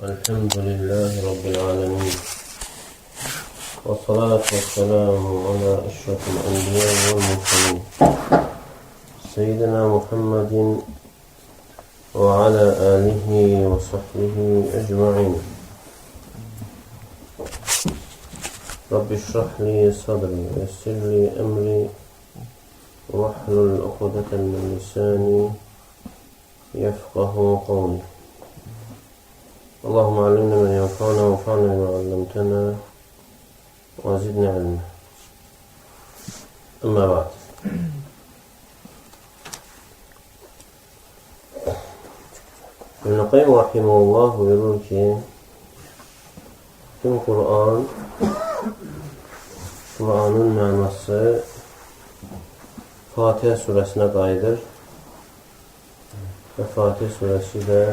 Elhamdülillahi Rabbil alemin. Və salatu və selamu ala eşrafil enbiya vel mursalin. Seyyidina Muhammedin və ala alihi və sahbihi ecma'in. Rabbi şrah li sadri və yessir li emri vahlul uqdeten min lisani yefqahu qavli. Allahümme allimna men yenfa'na ve enfa'na bima allamtena ve zidna ilma. Amma ba'd. İbn-i Qayyim rahimehullah buyurur ki tüm Kur'an, Kur'an'ın mənası Fatiha suresine qayıdır və Fatiha suresi də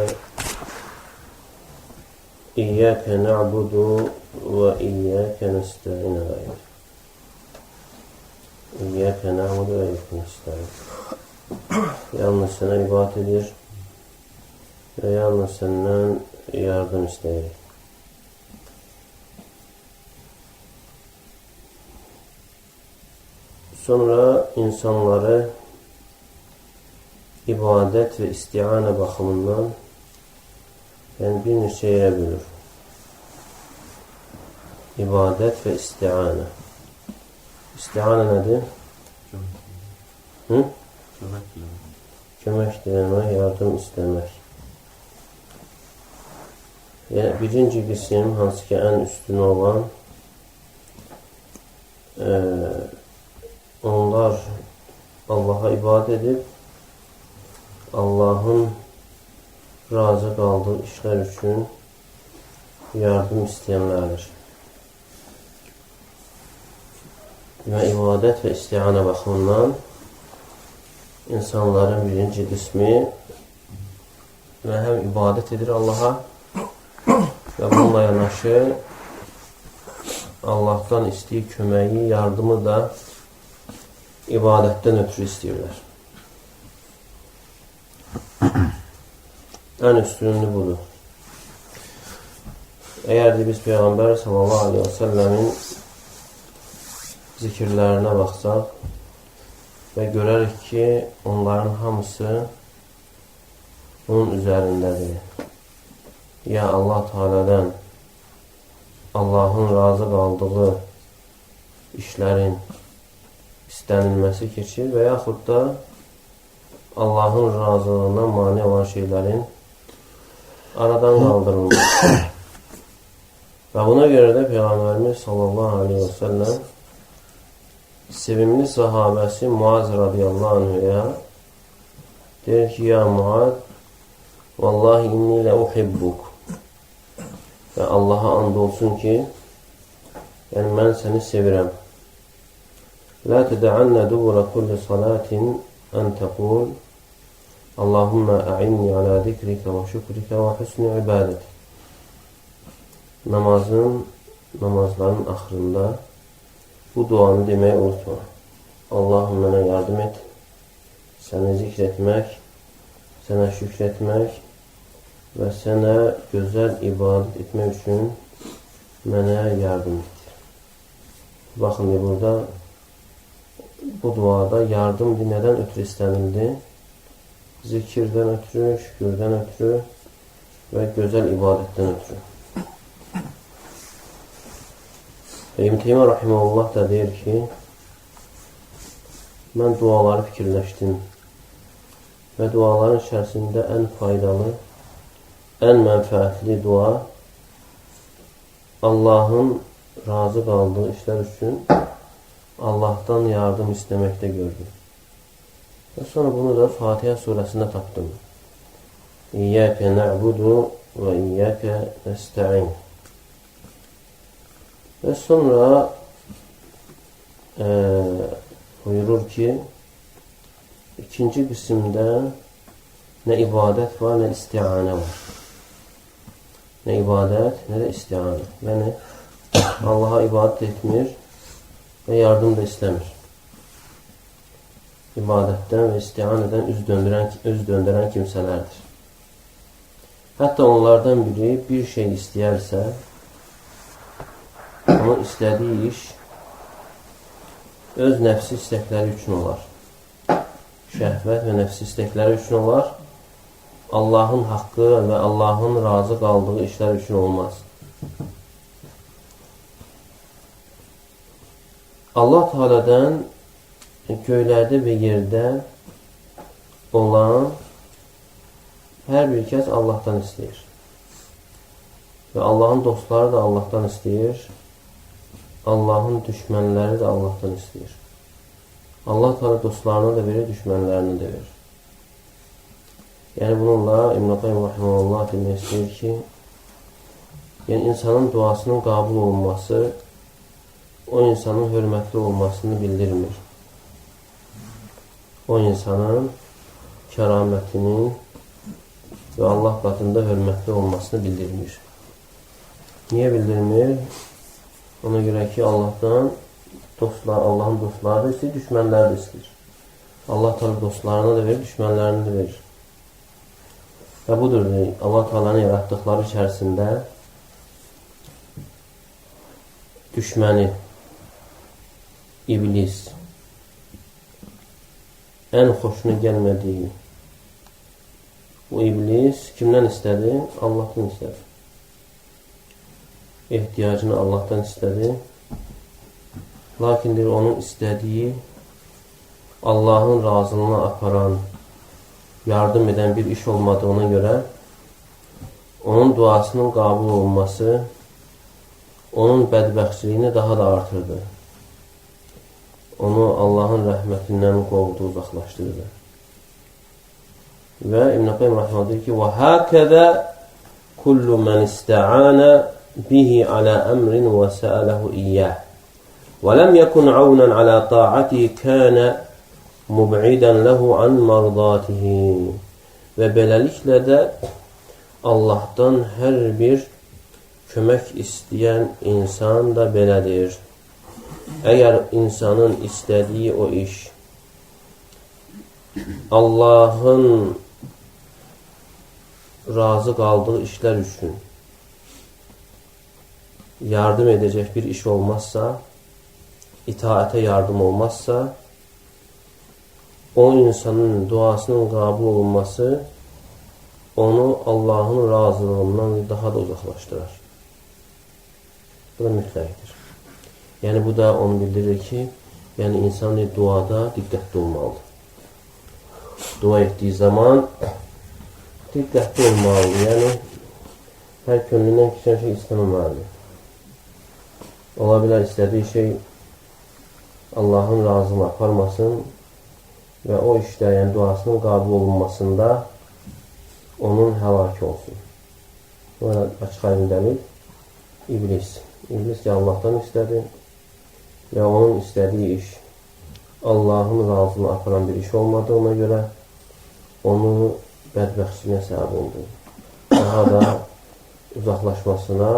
İyyâke na'budu və iyyâke nesta'inə qayıdır. İyyâke na'budu və iyyâke nesta'in. Yalnız sənə ibadət edir və yalnız səndən yardım istəyirik. Sonra insanları ibadət və isti'anə baxımından, yəni bir neçə yerə bölür. İbadət və isti'anə. İsti'anə nədir? Hı? Kömək diləmək. Kömək diləmək, yardım istəmək. Yəni, birinci qism, hansı ki ən üstün olan, onlar Allaha ibadət edib, Allahın razı qaldığı işlər üçün yardım istəyənlərdir. Və ibadət və isti'anə baxımından insanların birinci qismi və həm ibadət edir Allaha və bununla yanaşı Allahdan istəyir köməyi, yardımı da ibadətdən ötürü istəyirlər. Ən üstünlüyü budur. Əgər biz Peyğəmbər sallallahu aleyhi və səlləmin zikirlərinə baxsaq və görərik ki, onların hamısı bunun üzərindədir. Ya Allah Teala'dan Allahın razı qaldığı işlərin istənilməsi keçir və yaxud da Allahın razılığına mane olan şeylərin aradan qaldırılması. Və buna görə də Peyğəmbərimiz sallallahu aleyhi və səlləm sevimli sahabəsi Muaz radiyallahu anhuya deyir ki, ya Muaz, vallahi inni lə uhibbuk. Və Allaha and olsun ki, yəni mən səni sevirəm. La tədəannə dubura kulli salatin ən təqul Allahümmə əinni alə zikrikə və şükrikə və hüsni ibadətik. Namazların axırında bu duanı deməyi unutma. Allahım mənə yardım et, səni zikr etmək, sənə şükr etmək və sənə gözəl ibadət etmək üçün mənə yardım et. Baxın, burada bu duada yardım nədən ötürü istənildi? Zikirdən ötürü, şükürdən ötürü və gözəl ibadətdən ötürü. Və İbn Teymiyyə rahimehullah da deyir ki, mən duaları fikirləşdim və duaların içərisində ən faydalı, ən mənfəətli dua Allahın razı qaldığı işlər üçün Allahdan yardım istəməkdə gördüm. Və sonra bunu da Fatiha surəsində tapdım. İyyâke na'budu və iyyâke nesta'in. Və sonra buyurur ki, ikinci qismdə nə ibadət var, nə isti'anə var. Nə ibadət, nə də isti'anə. Yəni, Allaha ibadət etmir və yardım da istəmir. İbadətdən və isti'anədən üz döndürən kimsələrdir. Hətta onlardan biri bir şey istəyərsə, onun istədiyi iş öz nəfsi istəkləri üçün olar. Şəhvət və nəfsi istəkləri üçün olar. Allahın haqqı və Allahın razı qaldığı işlər üçün olmaz. Allah Teala'dan göylərdə və yerdə olan hər bir kəs Allahdan istəyir. Və Allahın dostları da Allahdan istəyir. Allahın düşmənləri də Allahdan istəyir. Allah Teala dostlarına da verir, düşmənlərinə də verir. Yəni bununla İbn-i Qayyim rahimehullah demək istəyir ki, yəni insanın duasının qəbul olunması o insanın hörmətli olmasını bildirmir. O insanın kəramətinin və Allah qatında hörmətli olmasını bildirmir. Niyə bildirmir? Ona görə ki, Allahdan dostlar, Allahın dostları da istəyir, düşmənləri də istəyir. Allah Teala dostlarına da verir, düşmənlərinə də verir. Və budur, Allah Teala'nın yaratdıqları içərisində düşməni, iblis, ən xoşuna gəlmədiyi bu iblis kimdən istədi? Allahdan istədi. Ehtiyacını Allahdan istədi. Lakin deyir, onun istədiyi Allahın razılığına aparan, yardım edən bir iş olmadığına görə onun duasının qəbul olunması onun bədbəxtçiliyini daha da artırdı. Onu Allahın rəhmətindən qovdu, uzaqlaşdırdı. Və İbn-i Qayyim rahimehullah deyir ki: "Və hakəzə kullu men ista'ana bihi ala emrin və sa'alahu iyyah və lem yekun aunan ala ta'atihi kana mub'idan lehu an mardatihi." Və beləliklə də Allahdan hər bir kömək istəyən insan da belədir. Əgər insanın istədiyi o iş Allahın razı qaldığı işlər üçün yardım edəcək bir iş olmazsa, itaətə yardım olmazsa, o insanın duasının qəbul olunması onu Allahın razılığından daha da uzaqlaşdırar. Bu da mütləqdir. Yəni bu da onu bildirir ki, yəni insan duada diqqətli olmalıdır. Dua etdiyi zaman diqqətli olmalıdır. Yəni hər könlündən keçən şey istəməməlidir. Ola bilər istədiyi şey Allahın razılığına aparmasın və o işdə, yəni duasının qəbul olunmasında onun həlaki olsun. Bu açıq aydın dəlil iblis. İblis ki Allahdan istədi və onun istədiyi iş Allahın razılığına aparan bir iş olmadığına görə onu bədbəxtçiliyinə səbəb oldu. Daha da uzaqlaşmasına,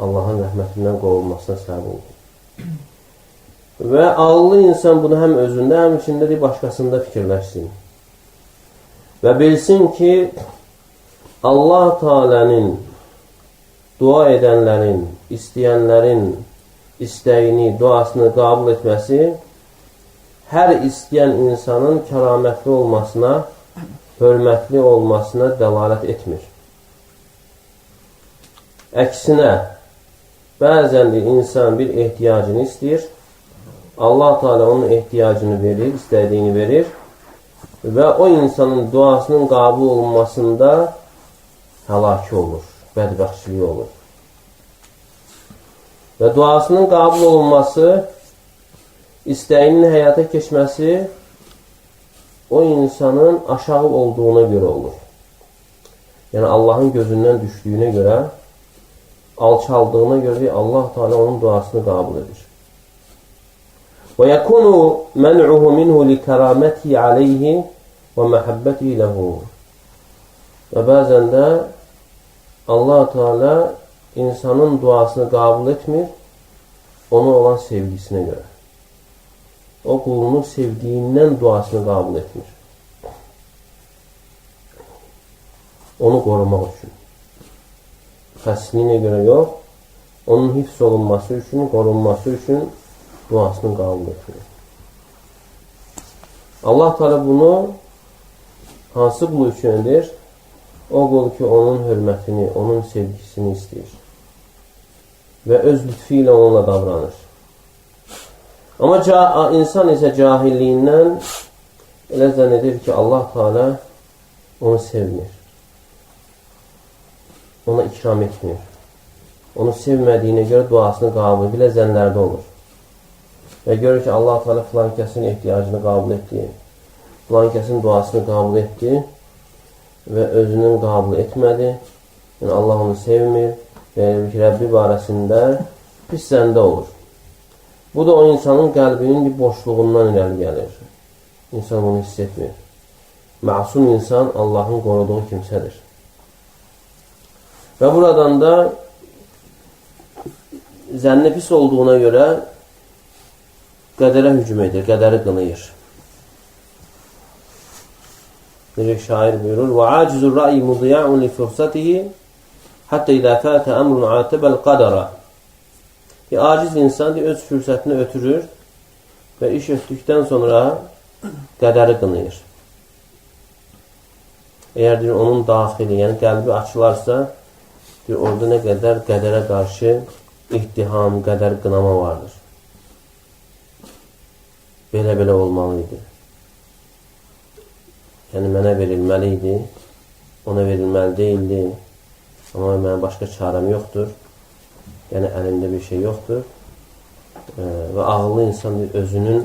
Allahın rəhmətindən qovulmasına səbəb oldu. Və ağıllı insan bunu həm özündə, həm içində deyil, başqasında fikirləşsin. Və bilsin ki, Allah Teala'nın dua edənlərin, istəyənlərin istəyini, duasını qəbul etməsi hər istəyən insanın kəramətli olmasına, hörmətli olmasına dəlalət etmir. Əksinə, bəzən də insan bir ehtiyacını istəyir, Allah Teala onun ehtiyacını verir, istədiyini verir və o insanın duasının qəbul olunmasında həlaki olur, bədbəxtçiliyi olur. Və duasının qəbul olunması, istəyinin həyata keçməsi o insanın aşağı olduğuna görə olur. Yəni Allahın gözündən düşdüyünə görə, alçaldığına görə Allah Teala onun duasını qəbul edir. Və yekunu men'uhu minhu li kerameti aleyhi və məhəbbəti lehu. Və bəzən də Allah Teala insanın duasını qəbul etmir, ona olan sevgisinə görə. O qulunu sevdiyindən duasını qəbul etmir. Onu qorumaq üçün. Xəsliyinə görə yox, onun hifz olunması üçün, qorunması üçün duasını qəbul etmir. Allah Teala bunu hansı qulu üçün edir? O qul ki, onun hörmətini, onun sevgisini istəyir və öz lütfü ilə onunla davranır. Amma insan isə cahilliyindən elə zənn edir ki, Allah Teala onu sevmir. Ona ikram etmir. Onu sevmədiyinə görə duasını qəbul belə zənnlərdə olur. Və görür ki, Allah Teala filan kəsin ehtiyacını qəbul etdi, filan kəsin duasını qəbul etdi və özünün qəbul etmədi. Yəni Allah onu sevmir və ki, Rəbbi barəsində pis zəndə olur. Bu da o insanın qəlbinin bir boşluğundan irəli gəlir. İnsan bunu hiss etmir. Məsum insan Allahın qoruduğu kimsədir. Və buradan da zənni pis olduğuna görə qədərə hücum edir, qədəri qınayır. Necə şair buyurur: "Və acizu ra'yi mudiya'un li fursatihi hatta iza fata amrun ataba al-qadara." Aciz insan öz fürsətini ötürür və iş ötdükdən sonra qədəri qınayır. Əgər deyir, onun daxili, yəni qəlbi açılarsa, deyir, orada nə qədər qədərə qarşı ittiham, qədər qınama vardır. Belə-belə olmalı idi. Yəni, mənə verilməli idi, ona verilməli deyildi, amma mənim başqa çarəm yoxdur, yəni əlimdə bir şey yoxdur. Və ağıllı insan özünün,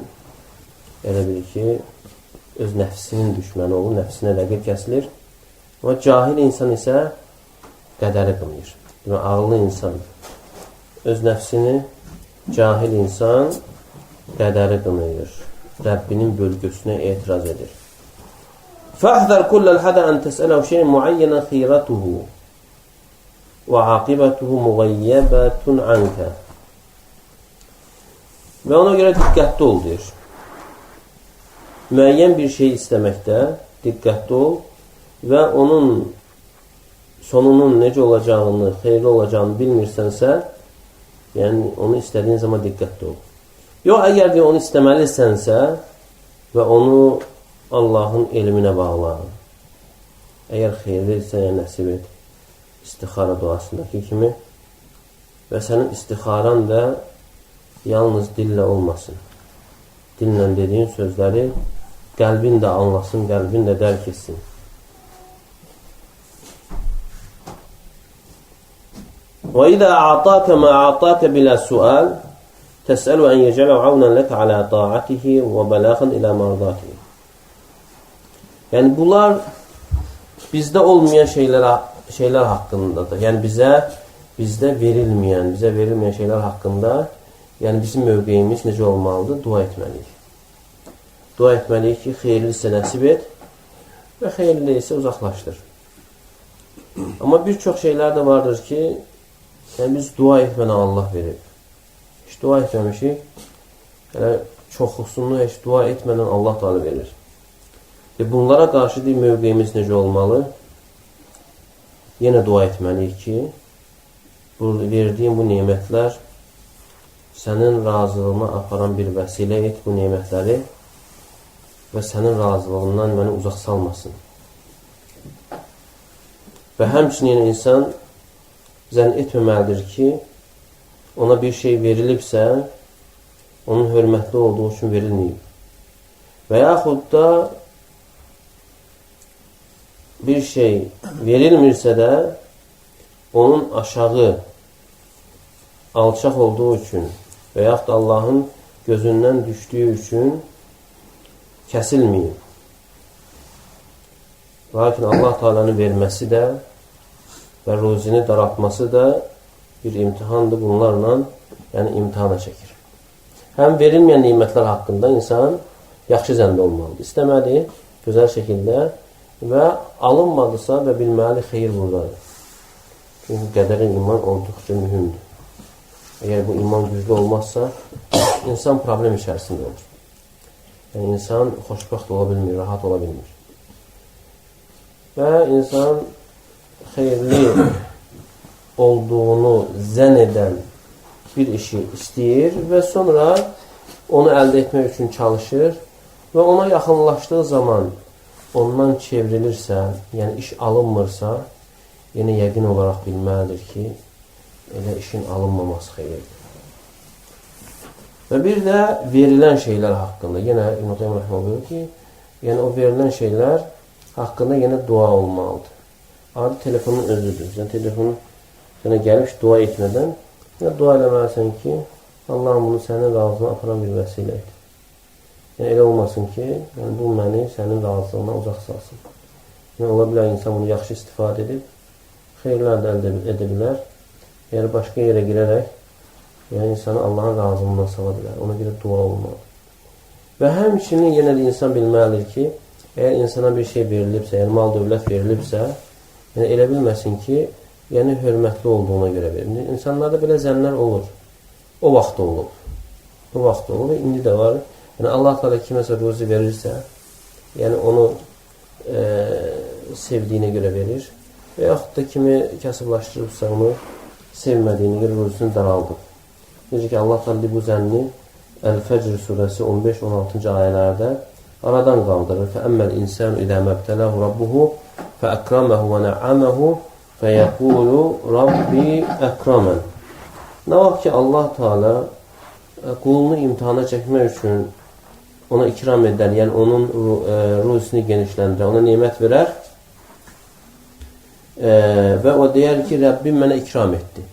elə bilir ki, öz nəfsinin düşməni olur, nəfsinə rəqib kəsilir. Amma cahil insan isə qədəri qınayır. Demək, ağıllı insan öz nəfsini, cahil insan qədəri qınayır. Rəbbinin bölgüsünə etiraz edir. فَاحْذَرْ كُلَّ الْحَدَ أَنْ تَسْأَلَهُ شَيْءٍ مُعَيَّنًا خِيرَتُهُ وَعَاقِبَتُهُ مُغَيَّبَةٌ عَنْكَ. Və ona görə diqqətli ol, deyir. Müəyyən bir şey istəməkdə diqqətli ol və onun sonunun necə olacağını, xeyirli olacağını bilmirsənsə, yəni onu istədiyin zaman diqqətli ol. Yox, əgər deyir, onu istəməlisənsə və onu Allahın elminə bağla. Əgər xeyirlidirsə, yəni nəsib et. İstixara duasındakı kimi və sənin istixaran da yalnız dillə olmasın. Dillə dediyin sözləri qəlbin də anlasın, qəlbin də dərk etsin. Və izə a'taka ma a'taka bilə sual təsəlu ən yecələ avnan ləkə alə ta'atihi və bəlağın ilə mardatihi. Yəni bunlar bizdə olmayan şeylər haqqındadır. Yəni bizdə verilməyən, bizə verilməyən şeylər haqqında, yəni bizim mövqeyimiz necə olmalıdır? Dua etməliyik. Dua etməliyik ki, xeyirlisə nəsib et və xeyirli isə uzaqlaşdır. Amma bir çox şeylər də vardır ki, yəni biz dua etmədən Allah verib. Heç dua etməmişik, yəni çoxusunu heç dua etmədən Allah Teala verir. Bunlara qarşı deyil, mövqeyimiz necə olmalı? Yenə dua etməliyik ki, bu verdiyim bu nemətlər sənin razılığına aparan bir vəsilə et bu nemətləri və sənin razılığından məni uzaq salmasın. Və həmçinin insan zənn etməməlidir ki, ona bir şey verilibsə, onun hörmətli olduğu üçün verilməyib. Və yaxud da bir şey verilmirsə də, onun aşağı, alçaq olduğu üçün və yaxud da Allahın gözündən düşdüyü üçün kəsilməyib. Lakin Allah Teala'nın verməsi də və ruzini daraltması da bir imtihandır. Bunlarla yəni imtihana çəkir. Həm verilməyən nimətlər haqqında insan yaxşı zəndə olmalıdır. İstəmədi, gözəl şəkildə və alınmadısa və bilməli xeyir buradadır. Çünki qədərə iman olduqca mühümdür. Əgər bu iman güclü olmazsa, insan problem içərisində olur. Yəni insan xoşbəxt ola bilmir, rahat ola bilmir. Və insan xeyirli olduğunu zənn edən bir işi istəyir və sonra onu əldə etmək üçün çalışır və ona yaxınlaşdığı zaman ondan çevrilirsə, yəni iş alınmırsa, yenə yəqin olaraq bilməlidir ki, elə işin alınmaması xeyirdir. Və bir də verilən şeylər haqqında, yenə İbn-i Qayyim rəhməhullah buyurur ki, yəni o verilən şeylər haqqında yenə dua olmalıdır. Adi telefonun özüdür. Sən telefonun sənə gəlmiş dua etmədən, yenə dua eləməlisən ki, Allahım bunu sənin razılığına aparan bir vəsilə et. Yəni elə olmasın ki, yəni, bu məni sənin razılığına uzaq salsın. Yəni, ola bilər insan bunu yaxşı istifadə edib, xeyirlər də əldə edə bilər. Yəni başqa yerə girərək, yəni insanı Allahın razılığından sala bilər. Ona görə dua olmalıdır. Və həmçinin yenə də insan bilməlidir ki, əgər insana bir şey verilibsə, yəni mal dövlət verilibsə, yəni elə bilməsin ki, yəni hörmətli olduğuna görə verilir. İnsanlarda belə zənnlər olur. O vaxt olub. O vaxt olub və indi də var. Yəni Allah Teala kiməsə ruzi verirsə, yəni onu sevdiyinə görə verir və yaxud da kimi kasıblaşdırıbsa onu sevmədiyinə görə ruzisini daraldır. Necə ki Allah Teala bu zənni Əl-Fəcr surəsi 15-16-cı ayələrdə aradan qaldırır. Fəəmməl insanu izə məbtələhu rabbuhu fəəkrəməhu və nə'əməhu fəyəqulu Rabbi əkrəmən. Nə vaxt ki Allah Teala qulunu imtahana çəkmək üçün ona ikram edər, yəni onun ruzisini genişləndirər, ona nemət verər və o deyər ki, Rəbbim mənə ikram etdi.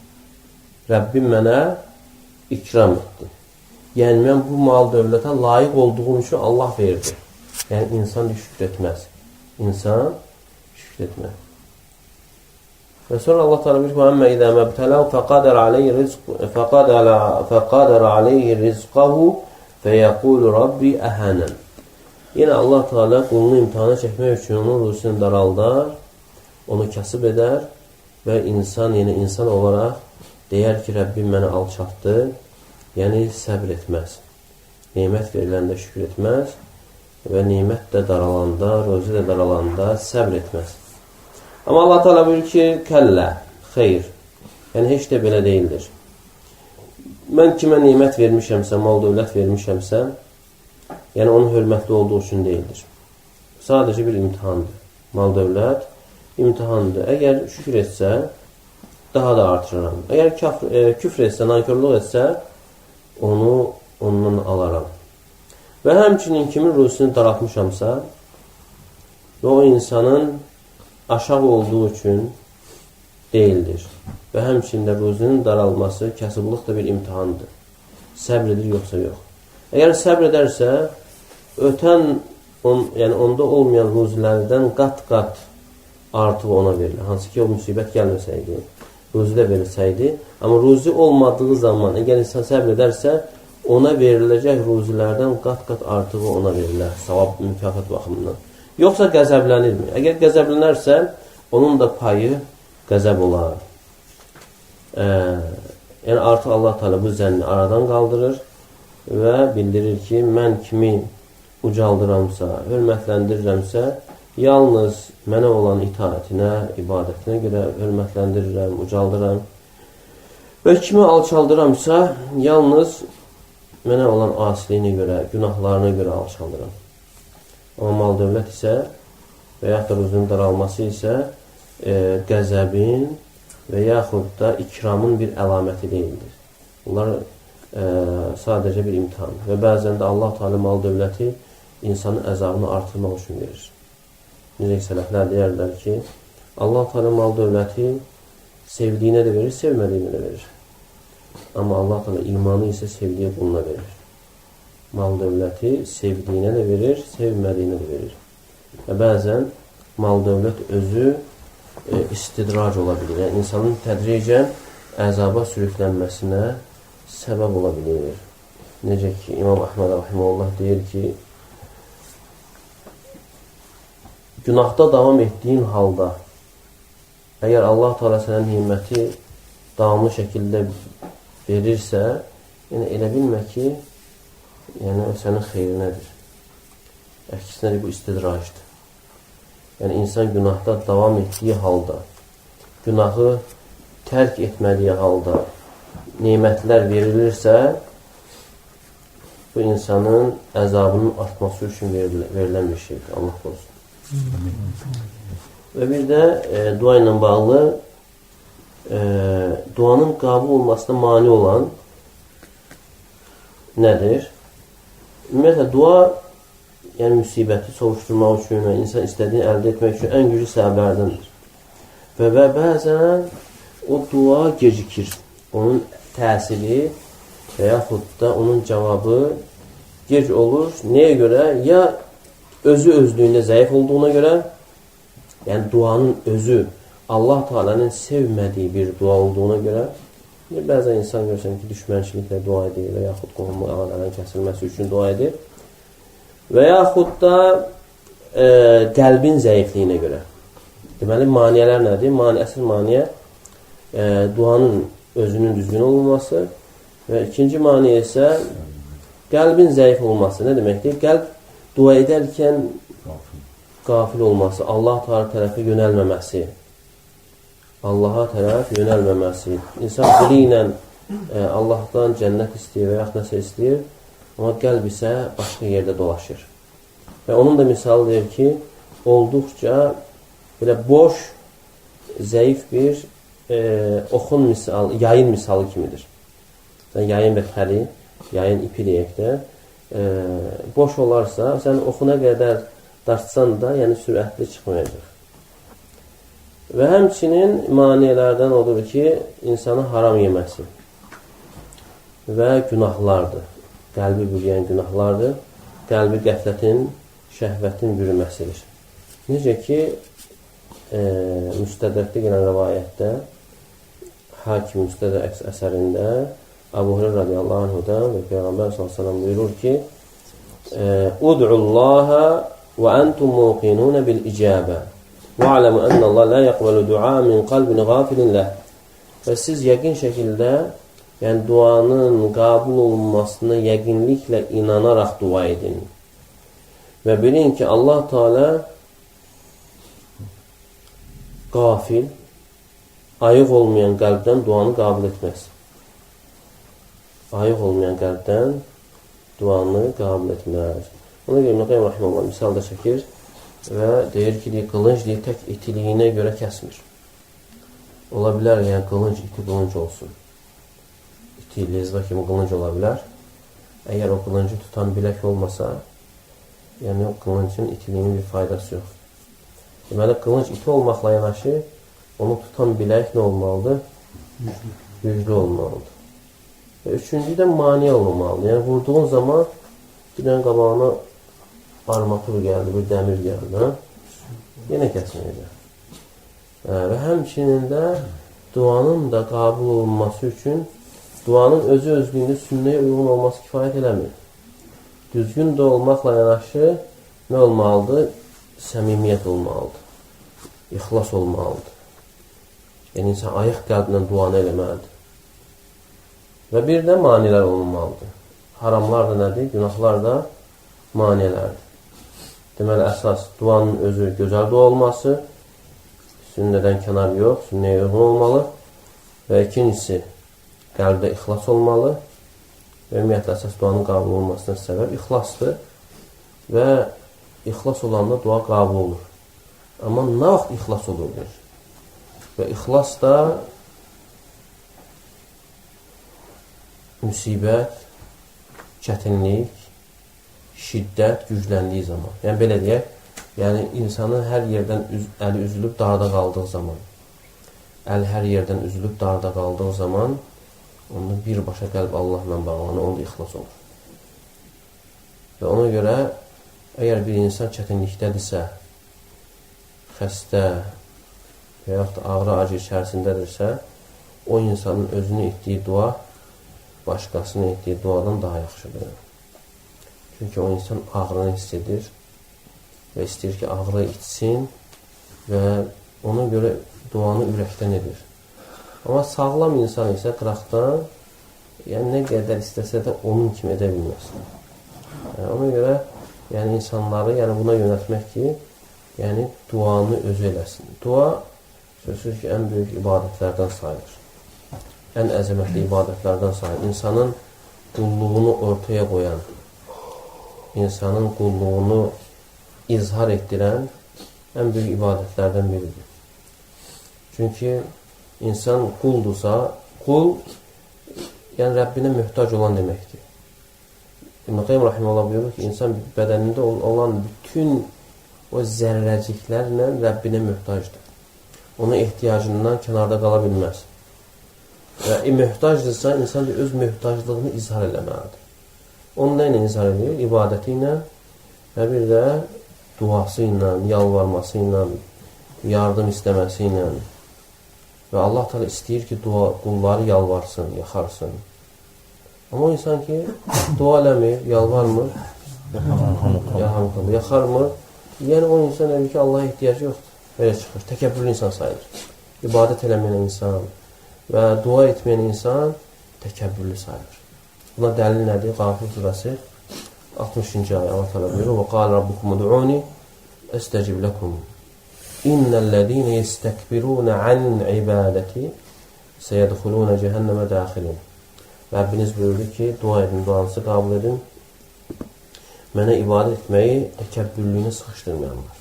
Rəbbim mənə ikram etdi. Yəni, mən bu mal dövlətə layiq olduğum üçün Allah verdi. Yəni, insan şükür etməz. İnsan şükür etməz. Və sonra Allah Teala buyurur ki: "Əmmə izə məbtələhu fəqadara aleyhi rizqahu fəyəqulu Rabbi əhanən." Yenə Allah Teala qulunu imtahana çəkmək üçün onun ruzisini daraldar, onu kasıb edər və insan yenə insan olaraq deyər ki, Rəbbim məni alçaltdı. Yəni səbr etməz. Nemət veriləndə şükür etməz və nemət də daralanda, ruzi də daralanda səbr etməz. Amma Allah Teala buyurur ki, kəllə, xeyr. Yəni heç də belə deyildir. Mən kimə nemət vermişəmsə, mal dövlət vermişəmsə, yəni onun hörmətli olduğu üçün deyildir. Sadəcə bir imtihandır. Mal dövlət imtihandır. Əgər şükür etsə, daha da artıraram. Əgər küfr etsə, nankörlük etsə, onu ondan alaram. Və həmçinin kimin ruzisini daraltmışamsa və o insanın aşağı olduğu üçün deyildir. Və həmçinin də ruzinin daralması kasıblıq da bir imtihandır. Səbr edir yoxsa yox. Əgər səbr edərsə, ötən, yəni onda olmayan ruzilərdən qat-qat artıq ona verilir. Hansı ki, o müsibət gəlməsəydi, ruzi də verilsəydi. Amma ruzi olmadığı zaman, əgər insan səbr edərsə, ona veriləcək ruzilərdən qat-qat artığı ona verilər, savab, mükafat baxımından. Yoxsa qəzəblənirmi? Əgər qəzəblənərsə, onun da payı qəzəb olar. Yəni artıq Allah Teala bu zənni aradan qaldırır və bildirir ki, mən kimi ucaldıramsa, hörmətləndirirəmsə, yalnız mənə olan itaətinə, ibadətinə görə hörmətəndirirəm, ucaldıram. Və kimi alçaldıramsa, yalnız mənə olan asiliyinə görə, günahlarına görə alçaldıram. Amma mal dövlət isə və yaxud da ruzunun daralması isə qəzəbin və yaxud da ikramın bir əlaməti deyildir. Bunlar sadəcə bir imtihan. Və bəzən də Allah Teala mal dövləti insanın əzabını artırmaq üçün verir. Necə ki, sələflər deyərlər ki, Allah Teala mal dövləti sevdiyinə də verir, sevmədiyinə də verir. Amma Allah Teala imanı isə sevdiyi quluna verir. Mal dövləti sevdiyinə də verir, sevmədiyinə də verir. Və bəzən mal dövlət özü istidrac ola bilir. Yəni, insanın tədricən əzaba sürüklənməsinə səbəb ola bilir. Necə ki, İmam Əhməd rahimehullah deyir ki, günahda davam etdiyin halda, əgər Allah Teala sənə neməti davamlı şəkildə verirsə, yəni elə bilmə ki, yəni o sənin xeyrinədir. Əksinə bu istidracdır. Yəni insan günahda davam etdiyi halda günahı tərk etmədiyi halda nemətlər verilirsə, bu insanın əzabının artması üçün verilən bir şeydir. Allah korusun. Və bir də dua ilə bağlı duanın qəbul olmasına mane olan nədir? Ümumiyyətlə, dua yəni müsibəti sovuşturmaq üçün və insan istədiyini əldə etmək üçün ən güclü səbəblərdəndir. Və bəzən o dua gecikir. Onun təsiri və yaxud da onun cavabı gec olur. Nəyə görə? Ya özü özlüyündə zəif olduğuna görə, yəni duanın özü Allah Teala'nın sevmədiyi bir dua olduğuna görə, bəzən insan görsən ki, düşmənçiliklə dua edir və yaxud qohumluq əlaqələrin kəsilməsi üçün dua edir və yaxud da qəlbin zəifliyinə görə. Deməli, maniyələr nədir? Əsl maniyə duanın özünün düzgün olmaması və ikinci maniyə isə qəlbin zəif olması. Nə deməkdir? Qəlb dua edərkən qafil olması, Allah Teala tərəfə yönəlməməsi. Allaha tərəf yönəlməməsi. İnsan dili ilə Allahdan cənnət istəyir və yaxud nəsə istəyir, amma qəlb isə başqa yerdə dolaşır. Və onun da misalı deyir ki, olduqca belə boş, zəif bir oxun misalı, yayın misalı kimidir. Sən yayın və təri, yayın ipi deyək də, boş olarsa, sən oxuna qədər dartsan da, yəni sürətli çıxmayacaq. Və həmçinin maneələrdən odur ki, insanın haram yeməsi və günahlardır. Qəlbi bürüyən günahlardır. Qəlbi qəflətin, şəhvətin bürüməsidir. Necə ki, Müstədrəkdə gələn rəvayətdə, Hakim Müstədrək əsərində Əbu Hüreyrə radiyallahu anhudan və Peyğəmbər sallallahu əleyhi və səlləm buyurur ki, Ud'ullaha və entum muqinun bil icabə. وَعْلَمُ أَنَّ اللّٰهَ لَا يَقْبَلُ دُعَا مِنْ قَلْبٍ غَافِلٍ لَهُ. Və siz yəqin şəkildə, yəni duanın qəbul olunmasına yəqinliklə inanaraq dua edin. Və bilin ki, Allah Teala qafil, ayıq olmayan qəlbdən duanı qəbul etməz. Ayıq olmayan qəlbdən duanı qəbul etməz. Ona görə İbn Qayyim rahimehullah misal da çəkir və deyir ki, qılınc deyir, tək itiliyinə görə kəsmir. Ola bilər, yəni qılınc iti qılınc olsun. İti, lezva kimi qılınc ola bilər. Əgər o qılıncı tutan bilək olmasa, yəni o qılıncın itiliyinin bir faydası yox. Deməli, qılınc iti olmaqla yanaşı, onu tutan bilək nə olmalıdır? Güclü olmalıdır. Və üçüncü də maneə olmamalıdır. Yəni, vurduğun zaman bir dənə qabağına armatur gəldi, bir dəmir gəldi, hə? Yenə kəsməyəcək. Və həmçinin də duanın da qəbul olunması üçün duanın özü özlüyündə sünnəyə uyğun olması kifayət eləmir. Düzgün də olmaqla yanaşı nə olmalıdır? Səmimiyyət olmalıdır. İxlas olmalıdır. Yəni, insan ayıq qəlblə duanı eləməlidir. Və bir də manilər olmalıdır. Haramlar da nədir? Günahlar da maneələrdir. Deməli, əsas duanın özü gözəl dua olması, sünnədən kənar yox, sünnəyə uyğun olmalı və ikincisi, qəlbdə ixlas olmalı və ümumiyyətlə, əsas duanın qəbul olmasına səbəb ixlasdır və ixlas olanda dua qəbul olur. Amma nə vaxt ixlas olur, deyir? Və ixlas da müsibət, çətinlik, şiddət gücləndiyi zaman. Yəni, belə deyək, yəni insanın hər yerdən əli üzülüb darda qaldığı zaman, əli hər yerdən üzülüb darda qaldığı zaman, onda birbaşa qəlb Allahla bağlanır, onda ixlas olur. Və ona görə, əgər bir insan çətinlikdədirsə, xəstə və yaxud da ağrı acı içərisindədirsə, o insanın özünü etdiyi dua başqasının etdiyi duadan daha yaxşıdır. Çünki o insan ağrını hiss edir və istəyir ki, ağrı içsin və ona görə duanı ürəkdən edir. Amma sağlam insan isə qıraqdan, yəni nə qədər istəsə də onun kimi edə bilməz. Yəni, ona görə yəni insanları yəni buna yönəltmək ki, yəni duanı özü eləsin. Dua Sözsüz ki, ən böyük ibadətlərdən sayılır. Ən əzəmətli ibadətlərdən sayılır. İnsanın qulluğunu ortaya qoyan, insanın qulluğunu izhar etdirən ən böyük ibadətlərdən biridir. Çünki insan quldursa, qul yəni Rəbbinə möhtac olan deməkdir. İbn-i Qayyim rahimehullah buyurur ki, insan bədənində olan bütün o zərrəciklərlə Rəbbinə möhtacdır. Onun ehtiyacından kənarda qala bilməz. Və möhtacdırsa, insan öz möhtaclığını izhar eləməlidir. Onu nə ilə izhar edir? İbadəti ilə və bir də duası ilə, yalvarması ilə, yardım istəməsi ilə. Və Allah Teala istəyir ki, dua, qulları yalvarsın, yaxarsın. Amma o insan ki, dua eləmir, yalvarmır, yaxarmır. Yəni o insan elə ki, Allaha ehtiyacı yoxdur. Belə çıxır. Təkəbbürlü insan sayılır. İbadət eləməyən insan və dua etməyən insan təkəbbürlü sayılır. Buna dəlil nədir? Qafir surəsi 60-cı ayə. Allah Teala buyurur: "Və qala rabbukum ud'uni estecib lekum. İnnellezîne yestekbirûne an ibadeti seyedhulûne cehenneme dâhilin." Rəbbiniz buyurdu ki, dua edin, duanızı qəbul edin. Mənə ibadət etməyi təkəbbürlüyünə sıxışdırmayanlar.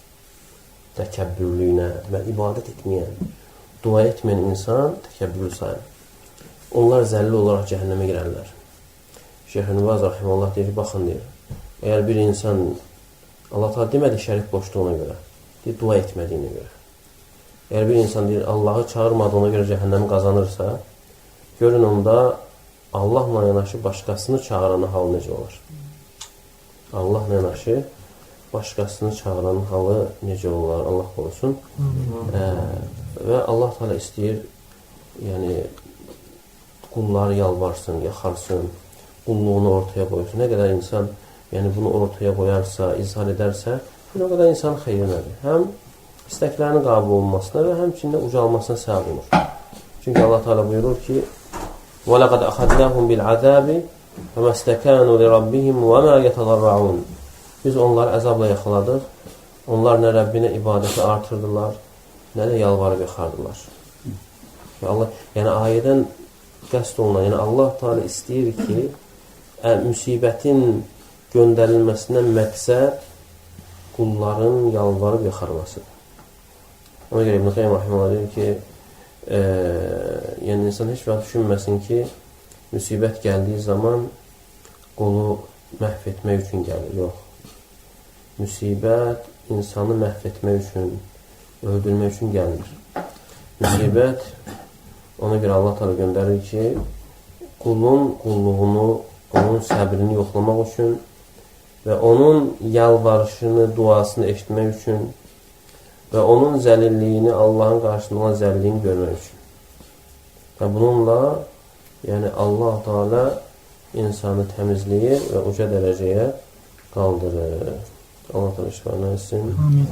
Təkəbbürlüyünə, demək, ibadət etməyən, dua etməyən insan təkəbbürlü sayılır. Onlar zəlil olaraq cəhənnəmə girərlər. Şeyx İbn Baz rahimehullah deyir ki, baxın deyir, əgər bir insan Allah Teala demədi şərik qoşduğuna görə, deyir, dua etmədiyinə görə. Əgər bir insan deyir, Allahı çağırmadığına görə cəhənnəmi qazanırsa, görün onda Allahla yanaşı başqasını çağıranın halı necə olar? Allahla yanaşı başqasını çağıranın halı necə olar? Allah qorusun. Və Allah Teala istəyir, yəni qulları yalvarsın, yaxarsın, qulluğunu ortaya qoysun. Nə qədər insan yəni bunu ortaya qoyarsa, izhar edərsə, bir o qədər insanın xeyrinədir. Həm istəklərinin qəbul olunmasına və həmçinin də ucalmasına səbəb olur. Çünki Allah Teala buyurur ki: "Və laqad axadnahum bil-azabi fəmə istəkanu li rabbihim və ma yetadarraun." Biz onları əzabla yaxaladıq. Onlar nə Rəbbinə ibadəti artırdılar, nə də yalvarıb yaxardılar. Və Allah, yəni ayədən qəsd olunan, yəni Allah Teala istəyir ki, müsibətin göndərilməsindən məqsəd qulların yalvarıb yaxarmasıdır. Ona görə İbn-i Qayyim rahimehullah deyir ki, yəni insan heç vaxt düşünməsin ki, müsibət gəldiyi zaman qulu məhv etmək üçün gəlir. Yox. Müsibət insanı məhv etmək üçün, öldürmək üçün gəlmir. Müsibət ona görə Allah Teala göndərir ki, qulun qulluğunu, onun səbrini yoxlamaq üçün və onun yalvarışını, duasını eşitmək üçün və onun zəlilliyini, Allahın qarşısında olan zəlilliyini görmək üçün. Və bununla yəni Allah Teala insanı təmizləyir və uca dərəcəyə qaldırır. Allah Teala şifanı etsin. Amin.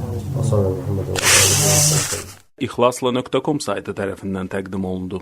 İhlasla.com saytı tərəfindən təqdim olundu.